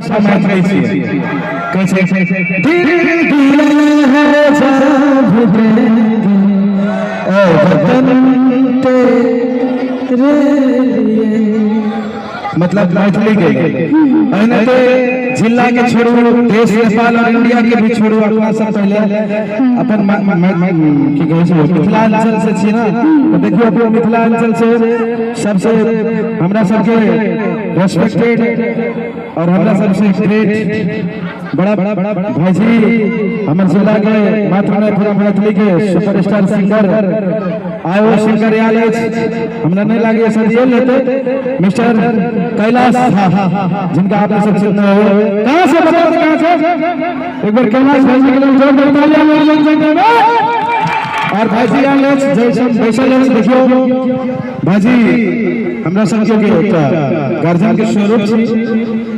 मैथिली छी कहै छै दिल दिया है जब देंगे ऐ वतन तेरे लिए। मतलब मैथिली के एनाहिते जिला के छोड़ू, देश नेपाल और इंडिया के भी छोड़ू, अपना सब पहले अपन की कहै छै, मिथिलांचल से छी ना, तो देखियो अपन मिथिलांचल से सबसे हमरा सबके रेस्पेक्टेड और हमरा सबसे ग्रेट बड़ा बड़ा भाईजी, हमर जिला के मात्र नहि पूरा मैथिली के सुपरस्टार सिंगर आयो सिंगर आयल अछि। हमरा नहि लागैए सर ये लेते मिस्टर कैलाश झा, जिनका आप सब चिन्हने हो। कहाँ से बता दे, कहाँ से? एक बार कैलाश भाई के लिए जोरदार तालियां मार। और भाईजी आयल अछि, जैसन बैसल अछि। देखियो भाईजी हमरा सबके एकटा गार्जियन के स्वरूप छी।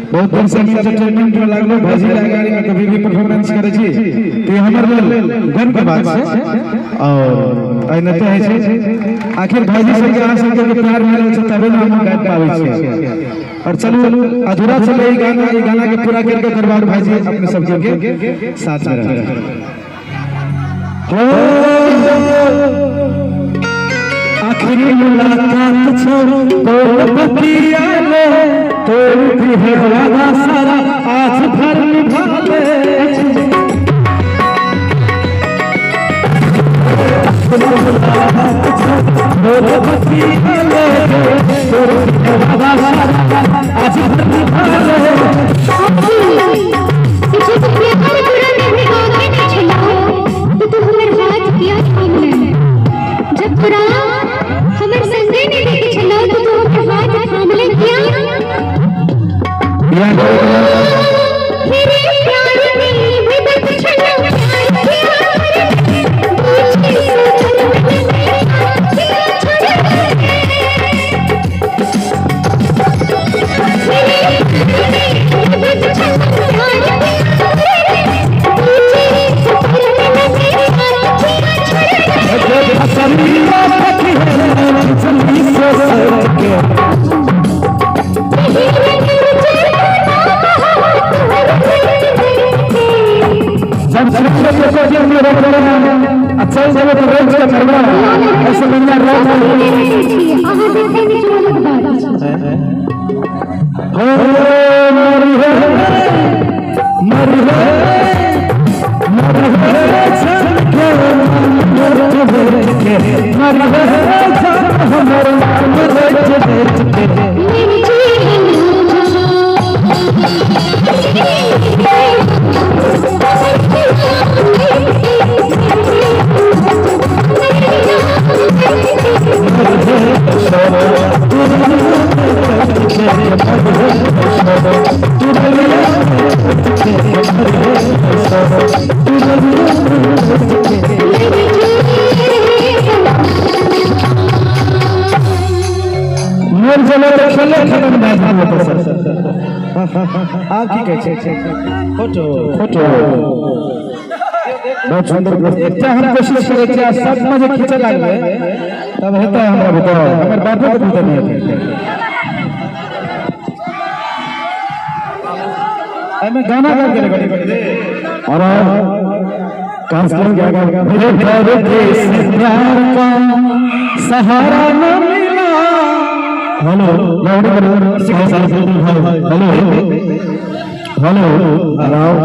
बहुत दिन से हम एंटरटेनमेंट में लागलो, भाईजी के गाड़ी में कभी भी परफॉर्मेंस करे छी तो ई हमर लेल गर्व के बात छै। और एनाहिते होइ छै, आखिर भाईजी सबके अहाँ सबके के प्यार मिलल छै तबे ने हम गाबि पाबै छियै। और चलू, अधूरा चले ई गाना, ई गाना के पूरा करके ओकर बाद भाईजी अपने सबके के साथ में रहते। हो आखिरी मुलाकात छो तोर बतिया ले, तोर भी है वादा सारा आज भर निभा ले। तोर बतिया ले, तोर भी है वादा सारा आज भर निभा ले। जब प्यार तोरा निभावे ने छलो तो तू हमर हाथ किया थामले? जब तोरा हमर संगे निभे छलो तो तू हमर हाथ थामले किया? या मेरे प्यार में विपत छलो प्यार प्यार पूछे सोचल मन में आखियां छोड़। मेरे प्यार में विपत छलो प्यार प्यार पूछे सोचल मन में आखियां छोड़। चली सोच के। मेरे जब सुनते तो सोचे मेरे अच्छा चल जाए तो रोज के मरवा ऐसे दुनिया रोज। अहाँ देखै नहि छी अलग बात छै। हो मरी हो मरी हो मरी हो चल के मर के मरी हो चल हमर मर के। मेरी मोर चलो तो खेले खत्म भए गेल सर। आब की कहै छै? फोटो फोटो, बहुत सुंदर। एकटा हम कोशिश करै छियै आ सबमे जे खींचे लागबै तब हेतै हमरा बुते, हमर बापो के बुते नहि हेतै। एहिमे गाना गाबि के रिकॉर्डिंग और कहाँ क्या क्या? मेरे दर्द से प्यार का सहारा न मिला। हेलो, लाउड करो। हेलो हेलो, राव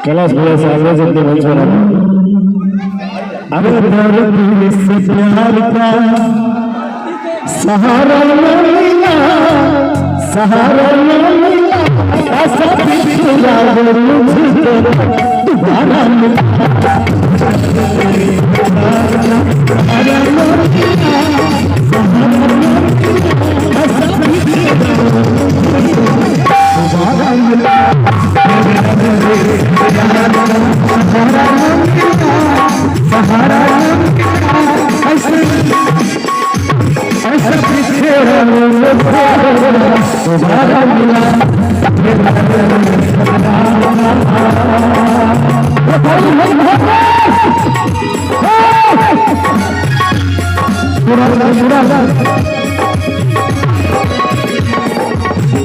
कैलाश भैया से आग्रह से मंच पर। अरे दर्द से प्यार का सहारा न मिला, सहारा न मिला, ऐसा बिछुड़ा वो मुझको दोबारा मिला। सहारा न मिला, सहारा न मिला, ऐसा बिछुड़ा वो मुझको दोबारा मिला। सहारा न मिला, सहारा न मिला, ऐसा ऐसा बिछड़ा वो मुझको दोबारा मिला। पूरा पूरा।